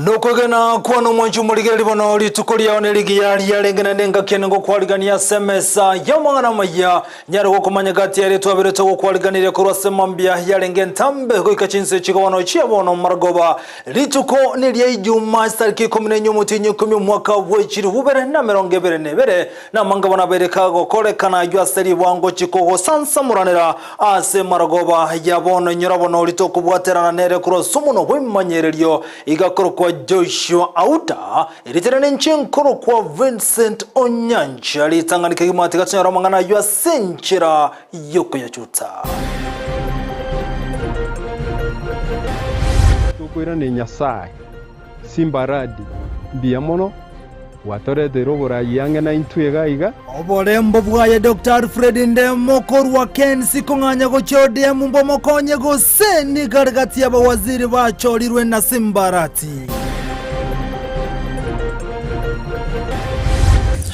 Nokwegena kwane omwanchi omorigereria bono rituko riao nerigiya riarenge naende engaki ene ngokwarigania ase emesa y'amang'ana amaya. Nyare gokomanya gati yaria twabere togokwariganirie korwa ase mambia yarenge entambe goika chinsa echi bono chia bono marogoba. Rituko neria Ijuma chitariki ikomi na inye omotienyi ikomi omwaka bwe chilifu bibere na emerongo ebere na ebere, Namangabo nabere kagokorekana ayio ase ribwango chikogosansamoranera ase marogoba ya bono. Inyora bono oria tokobwaterana nere korwa ase omonwa bw'ebimanyererio, iga akorokwa Joshua Auta, erieta riane inche nkorokwa Vincent Onyancha. Ritang'ani kegima tiga tonyore amang'ana ayio ase enchera y'okoyachuta. Tokoirane Nyasae. Simba Aradi, mbuya mono gwatoreteire oborayi ang'e naintwe iga iga. Oborembo bwaye Doctor Alfred Ndemo korwa Kensi kong'anya gochia ODM mbomokonye gose nigo are gati y'abawaziri bachorirwe na Simba Arati.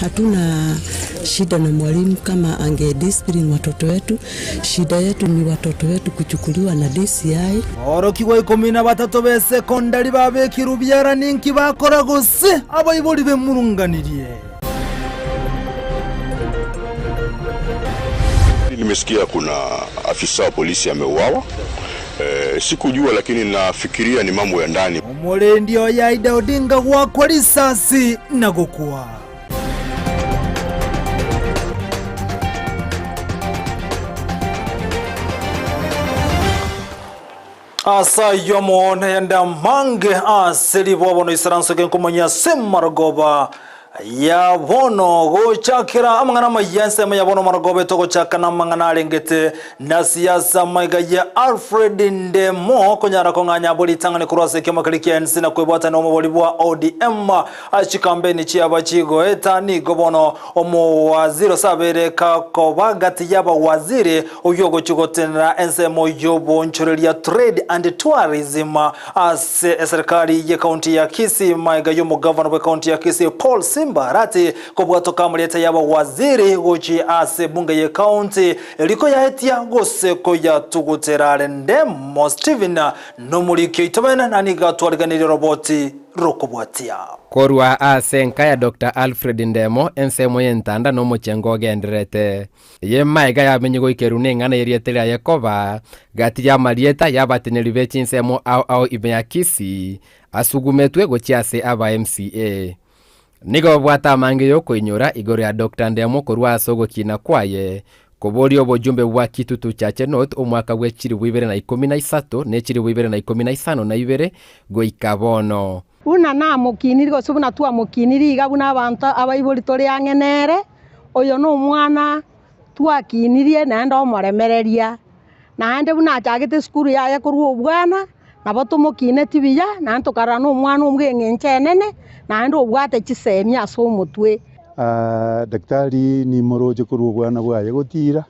Hatuna shida na mwalimu kama ange discipline watoto wetu. Shida yetu ni watoto wetu kuchukuliwa na DCI. Aborokigwa ikomi na batato b'esekondari babekirwe biara ninki bakora gose abaibori bemurunganirie. Nimesikia kuna afisa wa polisi ameuawa. E, sikujua lakini nafikiria ni mambo ya ndani. Omorendi oye Aida Odinga goakwa risasi na gokwa. Ase ayio amo nayande amange ase riboa bono isaransoke nkomanya ase marogoba ya bono gochakera amang'ana amaya ensemo ya bono marogoba etogochaka namang'ana arengete na siasa amaiga ya Alfred Ndemo konyara kong'anya abwo ritang'ani korwa ase ekioma keria kia NC na kwebwatania omobori bwa ODM Ase chikambeni chiaba chigoeta nigo bono omowaziri osabere kakoba gati y'abawaziri oyio ogochia gotenena ensemo y'oboonchoreria Trade and Tourism ase eserikari y'ecounty ya Kisii maega y'omogavana bw'ecounty ya Kisii Paul Simba Arati kobwatoka amarieta y'abawaziri gochia ase ebunge y'ecounty erio koyaetia gose koyatugutera are Ndemo Stephen nomoriki oito bene na nigo atwariganirie roboti rokobwatia. Korwa ase enka ya Doctor Alfred Ndemo, ensemo y'entanda na omochengo ogendererete. Eye maiga yamenye goikerwa neng'ana y'erieta riaye koba gati y'amarieta y'abateneneri be chinsemo ao ao ime ya Kisii, asugumetwe gochia ase aba MCA. Nigo babwate amange y'okoinyora igoro ya Doctor Ndemo korwa ase ogokina kwaye koboria obojumbe bwa Kitutu Chache North omwaka bwe chilifu ibere na ikomi na isato ne chilifu ibere na ikomi na isano na ibere goika bono. Buna namokiniri gose buna twamokiniri iga buna abanto abaibori tore ang'e nere, oyo nomwana twakinirie naende omoremereria. Naende buna achagete esukuru yaye korwa obwana, nabo tomokineti buya, naende tokarora na omwana bw'eng'encho enene, naende obwate chisemi ase omotwe. Daktari nimoroche korwa obwana bwaye gotira,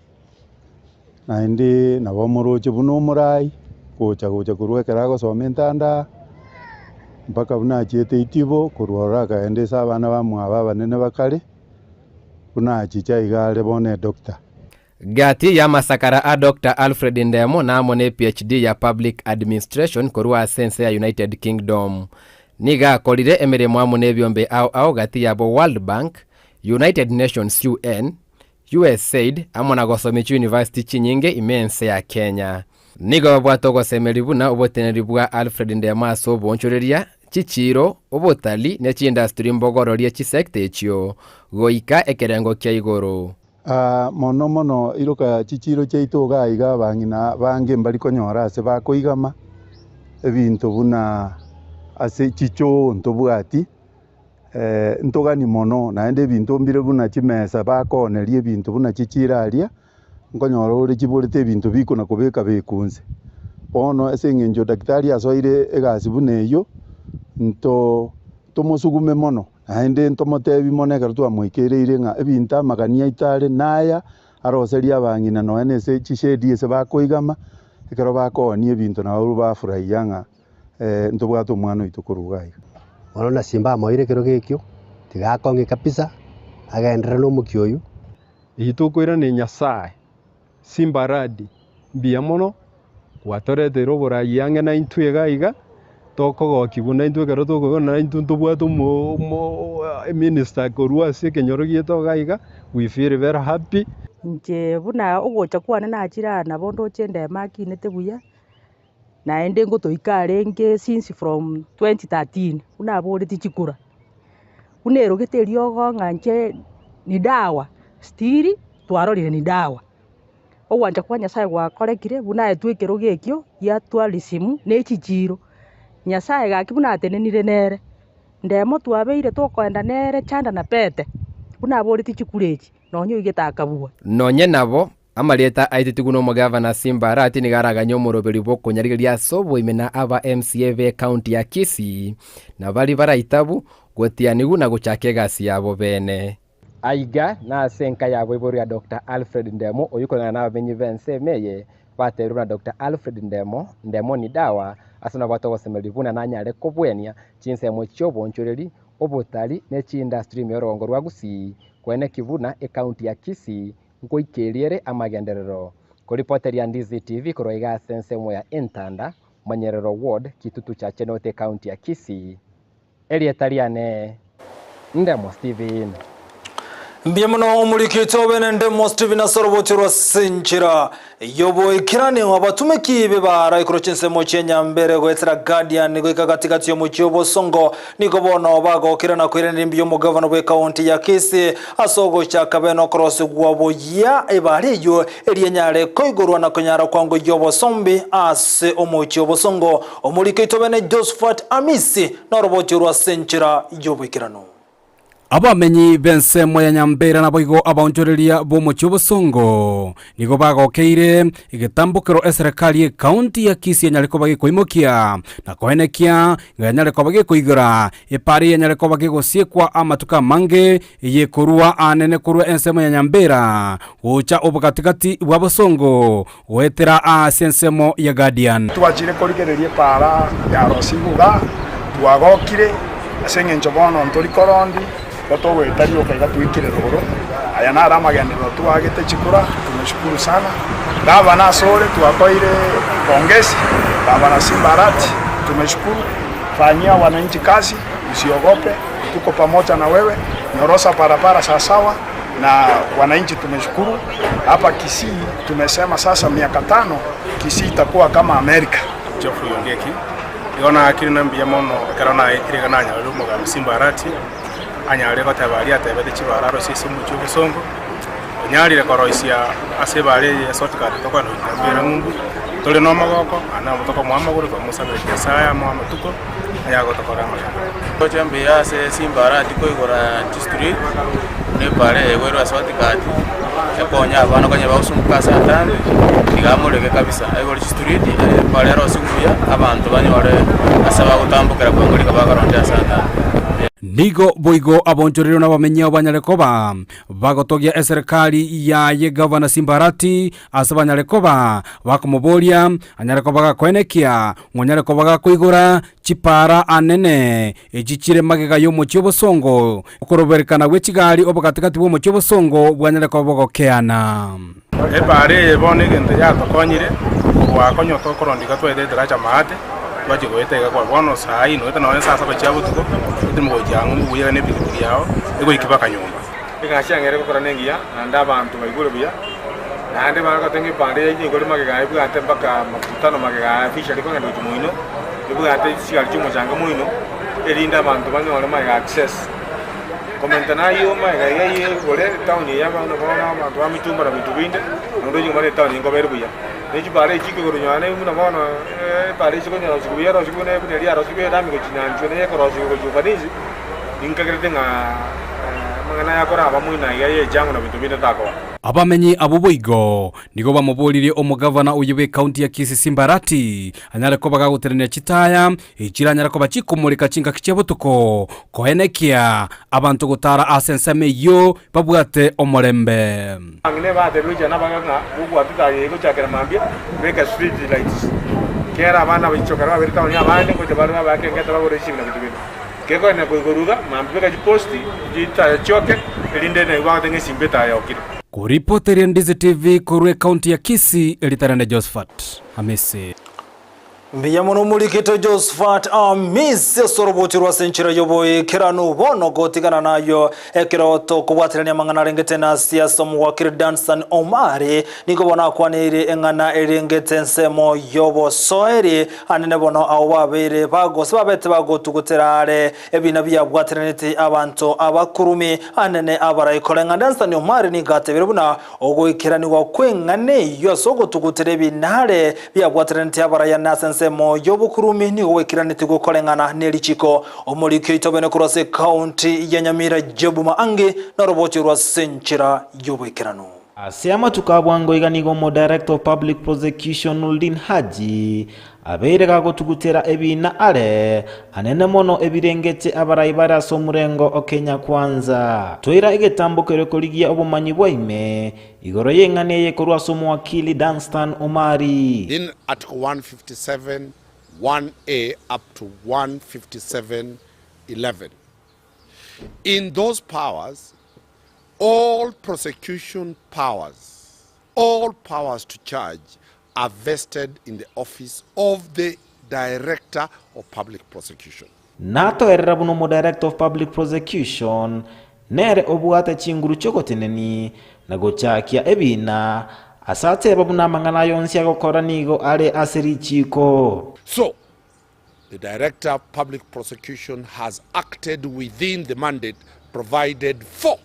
naende nabo omoroche buna omorai, gocha gocha korwa ekero agosoma entanda, mpaka buna achiete itibo, korwa ororo akaenda ase abana bamwabo abanene bakare, buna achicha iga are bono edoctor. Gati y'amasakara a Doctor Alfred Ndemo na amo ne PhD ya Public Administration korwa ase ense ya United Kingdom. Nigo akorire emeremo amo nebiombe ao ao gati yabo World Bank, United Nations UN, USAID amo na gosomia chiuniversity chinyinge ime ense ya Kenya. Nigo babwate ogosemeria buna oboteneneri bwa Alfred Ndemo ase oboonchoreria, chichiiro, obotali ne chiindasturi mbogororie chisecta echio goika ekerengo kia igoro. Aa, mono mono iroka chichiiro chiaito iga aiga abang'ina bange mbari konyora ase bakoigama ebinto buna ase chichoo ntobwati, ntogani mono naende ebinto mbire buna chimesa bakooneria ebinto buna chichiiro aria, nkonyora ore chiborete ebinto bikona kobeka beka inse. Bono ase eng'encho daktari asoire egasi buna eyio, nto tomosugume mono. Naende ntomotebi mono ekero twamoikereire ng'a ebinto amagani aito are naya, aroserie abang'ina nonya na ase chishedi ase bakoigama, ekero bakoonia ebinto nabo bafurahia ng'a ntobwate omwana oito korwa iga iga. Bono na simba amoire ekerogo ekio, tiga akong'e kabisa, agenderere nomokia oyio. Eyio tokoirania Nyasae, Simba Aradi, mbuya mono gwatoreteire oborayi ang'e naintwe iga iga. Tokogokigwa naintwe ekero tokoigwa naintwe ntobwate omo omo eminister korwa ase ekenyoro giaito iga iga, we feel very happy. Inche buna ogocha kwane nachire aa nabo ndoche ndemo akinete buya, naende ngotoika arenge since from 2013 buna aboreti chikura. Buna erogete eriogo ng'a inche ni dawa, still twarorire ni dawa. Ogwancha kwa Nyasaye gwakorekire buna aetwe ekerogo ekio gia tourism ne chichiiro. Nyasaye gaki buna atenenire nere, ndemo twabeire tokoenda nere chanda na pete, buna aboreti chikura echi, nonya oigete akabua. Nonye nabo, amarieta aitetigwe nomogavana Simba Arati nigo araganye omoroberi bw'okonyarigereria ase oboime na aba MCA be county ya Kisii na baria baraitabu gotianigwa na gochaka egasi yabo bene. Aiga nase enka yabo igoro ya Doctor Alfred Ndemo oyio koreng'ana nabamenyi b'ensemo eye batebirie buna Doctor Alfred Ndemo, Ndemo ni dawa, ase nabwate ogosemeria buna nanyare kobwenia chinsemo chi'oboonchoreri, obotari ne chiindustry ime y'orogongo rwa Gusii, koeneki buna ecounty ya Kisii nkoikeria ere amagenderero. Koripoteria Ndizi TV korwa iga ase ensemo ya Entanda, Manyerero Ward, Kitutu Chache North ecounty ya Kisii. Erieta riane Ndemo Steven. Mbuya mono omoriki oito obe ne Ndemo Steven ase oroboti rwa Senchera y'oboikeranu abatumeki b'ebaara igoro chinsemo chi'enyambere goetera Guardian goika gati-gati y'omochie o'Bosongo nigo bono bagokire na koiraneria mbuya omogavana bw'ekaunti ya Kisii ase ogochaka bene okorosigwa buya ebaara eyio eria enyare koigorwa na konyara kwangoyia obosombi ase omochie o'Bosongo. Omoriki oito bene Josephat Amisi noroboti orwo ase enchera y'oboikeranu. Abamenyi b'ensemo ya Nyambera naboigo abaonchoreria b'omochie obosongo nigo bagokeire egetambokero eserekari y'ekaunti ya Kisii enyare koba gekoimokia na koenekia ng'a enyare koba gekoigora epara eye enyare koba gegosiekwa amatuko amange eyekorua aanene korwa ensemo ya Nyambera gocha obogatigati bwa bosongo Goetera ase ensemo ya Guardian. Twachire korigereria epaara ya Rosigu igaa, twagokire ase engencho bono ntori korondi, igo togoeta rioka iga twaikire rogoro. Aya naro amagenderero twaagete chikura, tumeshukuru sana. Gavana asore twakoire pongezi, Gavana Simba Arati, tumeshukuru, fanyia wananchi kazi, usiogope, tuko pamoja na wewe, nyorosa barabara sawasawa. Na wananchi tumeshukuru. Hapa Kisii tumesema sasa miaka tano Kisii itakuwa kama Amerika. Geoffrey Ondieki, Igo naakire na mbuya mono ekero naetire iga nanyorire omogambi Simba Arati, anyare goteba aria atebete chibara arosie ase omochie obosongo, onyarire koroisia ase ebara eye ya shortcut tokogenda goika Nyambera ng'umbu, tore na omogoko naende nabo tokomoa amagoro twamosabera Nyasaye amoe amatuko aya gotokora amang'ana. Gocha mbuya ase Simba Arati koigora chistreet buna epara eye igoirwe ase shortcut, ekonya abana konya bagosumbuka ase atambe, iga amorege kabisa. Aigore chistreet, epara erosigwe buya, abanto banyore ase bagotambokera bwango riga bakorondia ase atambe. Nigo boigo abonchorerio na abamenyeo banyare koba bagotogia eserekari yaye Gavana Simba Arati ase banyare koba bakomoboria anyare koba gakoenekia ng'onyare koba gakoigora Chipaara anene echi chire magega y'omochie obosongo, okoroberekana gwe chigari obogatigati bw'omochie obosongo bwanyare koba bogokeana. Epaara eye bono egento yatokonyire, kobua konya tokorondia iga twaetete taracha maate, twachia goeta iga kwa bono saa ii noeta nonye saa saba chia botuko, otime gochia ang'e obuya iga ne epikipiki yao, egoikia mpaka nyomba. Egasi yang'eire gokora nengiya, naende abanto baigure buya, naende bagoteba ng'a epande yaito nigo ere magega ebwate mpaka makutano magega aya fishery kogenda gochia moino, ebwate chigari chia omochanga moino, erinde abanto banyore magega access. Komenta nayio magega iga iga igore etown eye abana bono abanto ba mitumba na binto binde, naende oche komanya etown eye nkoba ere buya. Ne chipara echi chikogoro nonye na buna bono epara echi konyora rosigwa buya rosigwe buna eria yarosigwe erami gochia nyanchwa neye ekorosigwa gochia ufanisi. Ninkagerete ng'a amang'ana aya akoraba moino aiga y'echango na binto binde takoba. Abamenyi abwo boigo nigo bamoboririe omogavana oyio bw'ekaunti ya Kisii Simba Arati anyare koba gagotenenia chitaya echiranyare koba chikomoreka chingaki chia botuko koenekia abanto gotara ase ensemo eyio babwate omorembe. Abang'ina ebatebirie gochia nabagaka ng'a gogwata etaya eye gochakera mambia, beka street lights. Kera abana baichokera babere town abande ngocha bare babeake engete bagore chisimi na binto binde. Gekoenena koigwa ruga, mambia beka chiposti, chitaya chioke, erinde naigwe bagote ng'a esimba etaya yokire. Koripoteria Ndizi TV korwa ekaunti ya Kisii, eritarende Josphat Hamisi. Mbuya mono omorikito Josephat Amisi ase oroboti rw'ase enchera y'oboikeranu bono gotigana nayo ekero tokobwaterania amang'ana arengete na siasa omowakiri Danstan Omari nigo bono akwaneire eng'ana erengete ensemo y'obosoeri anene bono abo babeire bagose babete bagotugutera are ebina biabwateraneti abanto abakurumi anene abaraikore ng'a Danstan Omari nigo atebire buna Ogoikeranigwa kw'eng'ana eyio ase ogotugutera ebinare biabwateranetie abarayani ase ensemo y'obokurumi nigo gwaikeranetigwe koreng'ana ne richiko. Omoriki oito bene korwa ase ekaunti ya Nyamira Job Maangi noroboti orwo ase enchera y'oboikeranu. Ase amatuko a bwango iga nigo Omodirector of Public Prosecution Noordin Haji Abeire gagotugutera ebiina are anene mono ebirengete abarai bare ase omorengo o Kenya Kwanza. Toira egetambo keria korigia obomanyi bwa ime igoro y'eng'ana eye korwa ase omowakili Dunstan Omari. In Article 157 1A up to 157 11. In those powers, all prosecution powers, all powers to charge are vested in the office of the Director of Public Prosecution. Natoerera buna Omo-Director of Public Prosecution nere obwate chinguru chi'ogotenenia na gochakia ebiina, ase ateba buna amang'ana aya onsi agokora nigo are ase richiiko. So, the Director of Public Prosecution has acted within the mandate provided for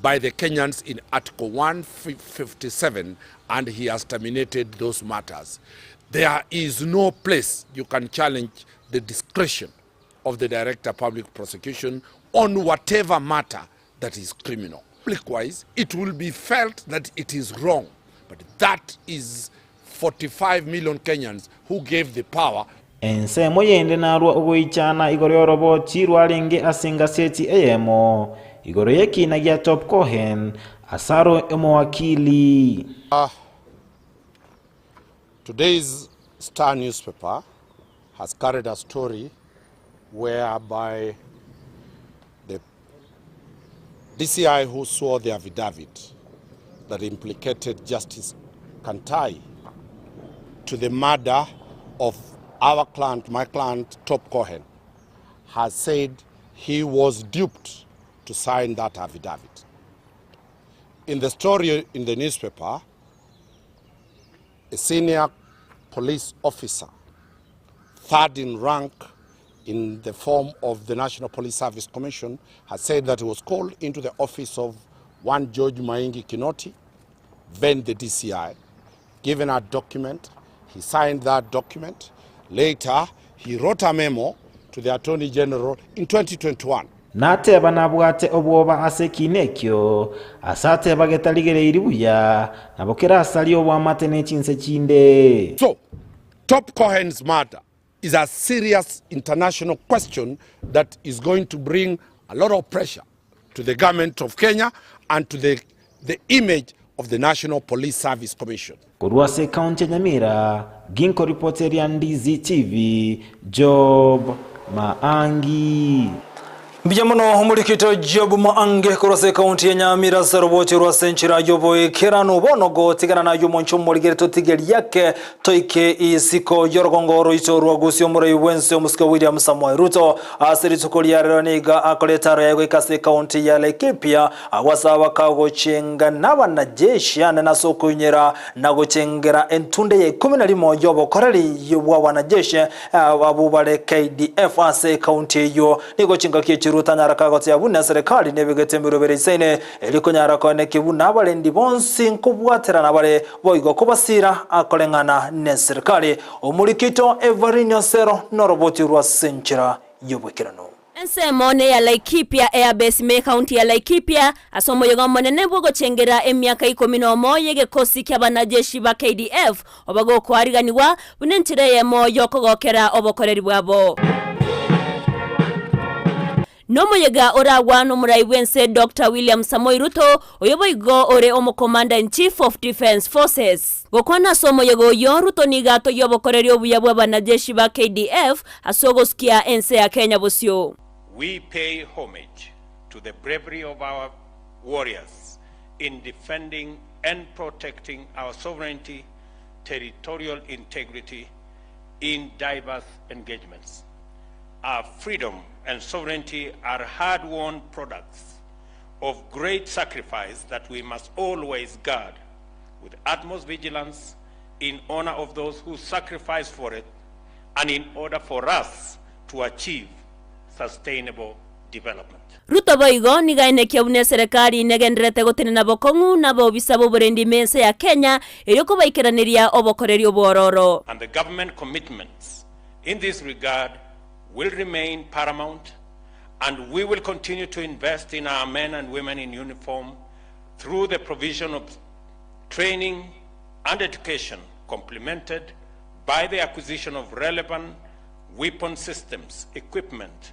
by the Kenyans in Article 157 and he has terminated those matters. There is no place you can challenge the discretion of the Director of Public Prosecution on whatever matter that is criminal. Likewise, it will be felt that it is wrong, but that is 45 million Kenyans who gave the power Ensemo yende narwo ogoichana igoro y'orobochi rwarenge ase engaseti eyemo igoro y'ekiina gia Top Cohen asaro omowakili. Today's Star newspaper has carried a story whereby the DCI who swore the affidavit that implicated Justice Kantai to the murder of our client, my client, Top Cohen, has said he was duped to sign that affidavit. In the story in the newspaper, a senior police officer, third in rank in the form of the National Police Service Commission, has said that he was called into the office of one George Maingi Kinoti, then the DCI, given a document. He signed that document. Later, he wrote a memo to the Attorney General in 2021. Nateba nabwate obwoba ase ekiina ekio, ase ateba getarigereiri buya, nabo kerasarie oboamate ne chinse chinde. So, Top Cohen's murder is a serious international question that is going to bring a lot of pressure to the government of Kenya and to the, the image of the National Police Service Commission. Korwa ase ekaunti ya Nyamira, ginkoripoteria Ndizi TV, Job Maangi. Mbuya mono omorikito Job Maange korwa ase ekaunti ya Nyamira ase roboche rwa ase enchera y'oboikeranu bono gotigana naye omonche omorigere totige riake toike isiko y'orogongo roito rwa Gusii omorai bwense omosike William Samoei Ruto ase rituko ria rero nigo akore etaro yaye goika ase ekaunti ya Laikipia Agwo ase bakagochenga nabanajeshi anene ase okoinyera na gochengera entunde ya ikomi na rimo y'obokoreri bw'abanajeshi abwo bare KDF ase ekaunti eyio. Nigo chingaki echi Ruto anyara kagotebia buna eserekari nebegete emerobere eisaine erio konyara koenekia buna abarendi bonsi nkobwaterana bare boigo kobasira akoreng'ana neserikari. Omoriki oito Everine Osero noroboti rwa ase enchera y'oboikeranu. Ensemo neya Laikipia Airbase ime ekaunti ya Laikipia ase omoyega omonene bw'ogochengera emiaka ikomi nomo y'egekosi ki'abanajeshi ba KDF obagokoariganigwa buna enchera eyemo y'okogokera obokoreri bwabo. Nomoyega oragwa nomorai bw'ense Doctor William Samoei Ruto oyo boigo ore omo-Commander in Chief of Defence Forces. Gokwana ase omoyega oyio, Ruto nigo atogia obokoreri obuya bw'abanajeshi ba KDF ase ogosukia ense ya Kenya bosio. We pay homage to the bravery of our warriors in defending and protecting our sovereignty, territorial integrity, in diverse engagements. Our freedom and sovereignty are hard-won products of great sacrifice that we must always guard with utmost vigilance in honor of those who sacrificed for it and in order for us to achieve sustainable development. Ruto boigo nigo aenekia buna eserekari negendererete gotenena bokong'u na abaobisa b'oborendi ime ense ya Kenya erio kobaikeraneria obokoreri obwororo. And the government commitments in this regard will remain paramount and we will continue to invest in our men and women in uniform through the provision of training and education complemented by the acquisition of relevant weapon systems, equipment,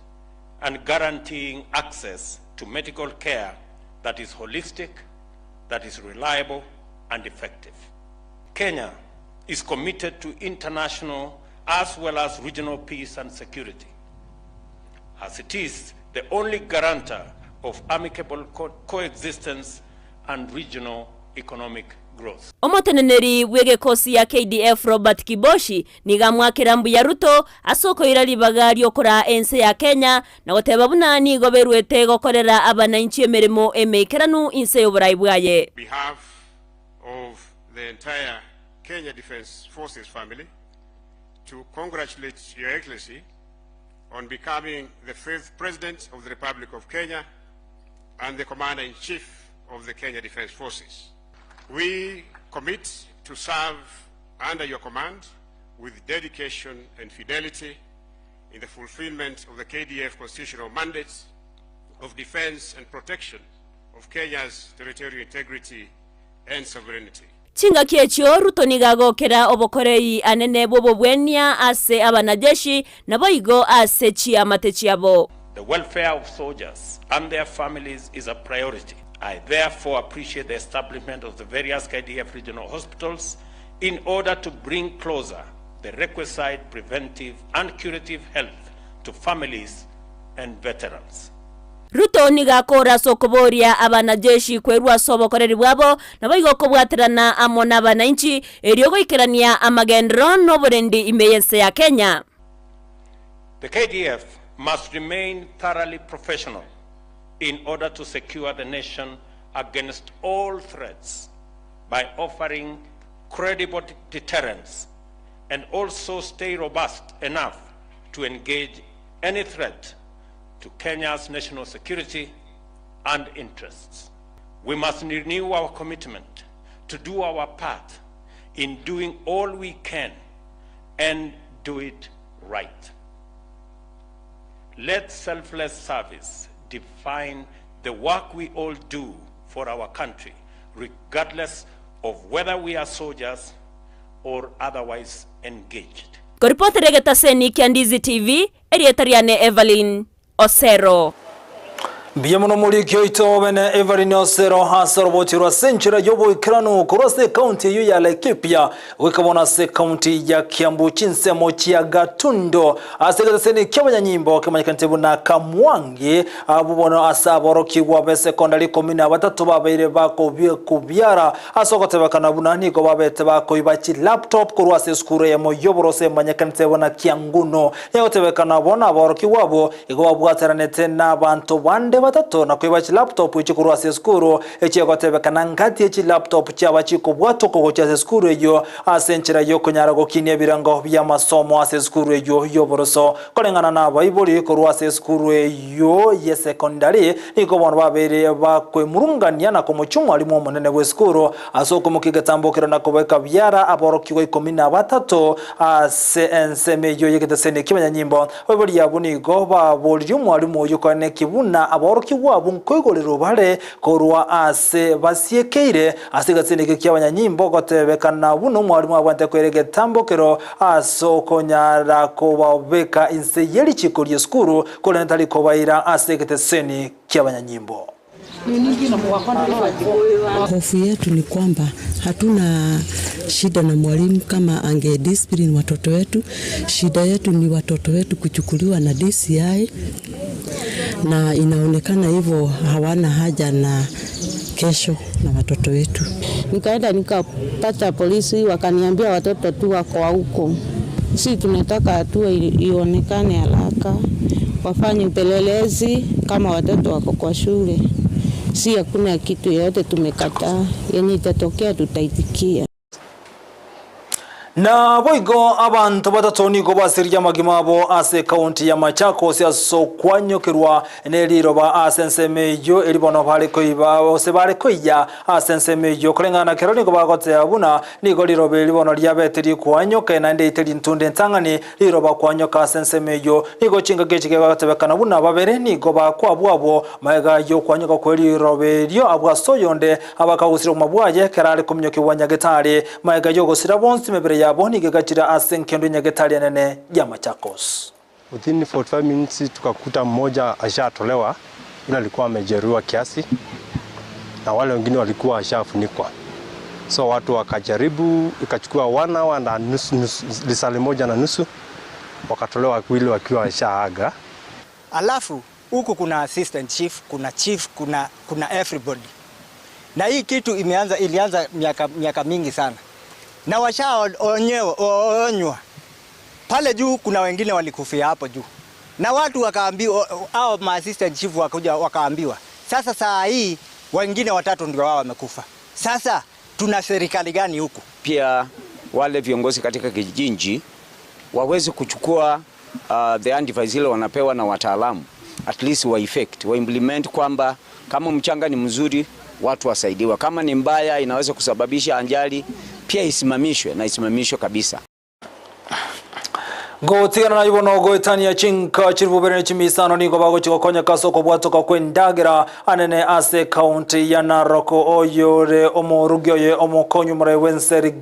and guaranteeing access to medical care that is holistic, that is reliable, and effective. Kenya is committed to international as well as regional peace and security, as it is the only guarantor of amicable coexistence and regional economic growth. Omoteneneri bw'egekosi ya KDF Robert Kiboshi nigo amwakera mbuya Ruto ase okoira ribaga riokoraa ense ya Kenya na goteba buna nigo beruete gokorera abanainchi emeremo emeikeranu inse y'oborai bwaye. behalf of the entire Kenya Defence Forces family to congratulate Your Excellency on becoming the fifth President of the Republic of Kenya and the Commander-in-Chief of the Kenya Defence Forces. We commit to serve under your command with dedication and fidelity in the fulfillment of the KDF constitutional mandates of defense and protection of Kenya's territorial integrity and sovereignty. Chingaki echio Ruto nigo agokera obokoreri anene bw'obobwenia ase abanajeshi, naboigo ase chiamate chiabo. The welfare of soldiers and their families is a priority. I therefore appreciate the establishment of the various KDF regional hospitals in order to bring closer the requisite preventive and curative health to families and veterans. Ruto nigo akora ase okoboria abanajeshi kwerua ase obokoreri bwabo, naboigo okobwaterana amo nabanainchi, erio goikerania amagenderero na oborendi ime y'ense ya Kenya. The KDF must remain thoroughly professional in order to secure the nation against all threats by offering credible deterrence and also stay robust enough to engage any threat to Kenya's national security and interests. We must renew our commitment to do our part in doing all we can and do it right. Let selfless service define the work we all do for our country, regardless of whether we are soldiers or otherwise engaged. Koripotera egetaseni kia Ndizi TV, erieta riane Evelyn Osero. Mbuya mono moriki oito bene Evelyn Osero ase oroboti rwa ase enchera y'oboikeranu korwa ase ekaunti eyio ya Laikipia goika bono ase ekaunti ya Kiambu chinsemo chia Gatundo ase egetaseni ki'abanyanyimbo kemanyekanete buna Kamwangi abwo bono ase aborokigwa b'esekondari ikomi na batato babeire bakobiara Ase ogotebekana buna nigo babete bakoiba chilaptop korwa ase esukuru eyemo y'oborose emanyekanete buna Kianguno. Egotebekana bono aborokigwa abwo igo babwateranete nabanto bande batato na koiba chilaptop echio korwa ase esukuru echio egotebekana ngati echilaptop chiaba chikobwatokwa gochia ase esukuru eyio ase enchera yokonyara gokinia ebirengo bi'amasomo ase esukuru eyio y'oboroso. Koreng'ana nabaibori korwa ase esukuru eyio y'esekondari, nigo bono babeire bakwemurungania na komochia omwalimu omonene bw'esukuru ase okomokia egetambokero na kobeka biara aborokigwa ikomi na batato ase ensemo eyio y'egeteseni ki'abanyanyimbo. Abaibori abwo nigo baboririe omwalimu oyio koenekia buna aborokigwa abwo nkoigorerwa bare korwa ase basiekeire ase egeteseni ekio ki'abanyanyimbo gotebekana buna omwalimu abwenerete koira egetambokero Ase okonyara kobabeka inse ye richiiko ri'esukuru, korende tari kobaira ase egeteseni ki'abanyanyimbo. Hofu yetu ni kwamba hatuna shida na mwalimu kama ange discipline watoto wetu. Shida yetu ni watoto wetu kuchukuliwa na DCI na inaonekana hivyo hawana haja na kesho na watoto wetu. Nikaenda nikapata polisi wakaniambia watoto tu wako huko. Si tunataka hatua ionekane haraka, wafanye upelelezi kama watoto wako kwa shule. Si hakuna kitu yoyote tumekataa, yenye itatokea tutaitikia. Naboigo abanto batato nigo basiririe amagima abo ase ekaunti ya Machakos ase okwanyokerwa neriroba ase ensemo eyio eri bono bare koiba gose bare koiya ase ensemo eyio koreng'ana na kero nigo bagoteba buna nigo riroba eri bono riabete rikwanyoka naende ite rintunde entang'ani riroba kwanyoka ase ensemo eyio nigo chingaki echi kegotebekana buna babere nigo bakwabwo abwo magega y'okwanyoka kwe riroba erio abwo ase oyonde abakagusire obogima bwaye ekero are kominyokigwa nyagetari Magega y'ogosira bonsi emebere yabo nigo egachira ase enkendo y'enyagetari enene ya Machakos. Within 45 minutes tukakuta mmoja ashatolewa yule alikuwa amejeruhiwa kiasi na wale wengine walikuwa washafunikwa. So watu wakajaribu, ikachukua one hour na nusu, nusu, lisali moja na nusu wakatolewa wawili wakiwa washaaga. Alafu huku kuna assistant chief, kuna chief, kuna, kuna everybody. Na hii kitu imeanza, ilianza miaka, miaka mingi sana na washaonywa pale juu. Kuna wengine walikufia hapo juu na watu wakaambiwa, hao ma assistant chief wakakuja wakaambiwa, sasa saa hii wengine watatu ndio wao wamekufa. Sasa tuna serikali gani huku? Pia wale viongozi katika kijiji waweze kuchukua the advice ile wanapewa na wataalamu, at least wa effect wa implement kwamba kama mchanga ni mzuri watu wasaidiwa, kama ni mbaya inaweza kusababisha ajali pia isimamishwe na isimamishwe kabisa. Gotigana naye bono goetania chinka chiribubere ne chimisano nigo bagochi gokonyeka ase okobwatoka kwa endagera anene ase ekaunti ya Narok oyore omorugi oye omokonyi omorai bw'ense.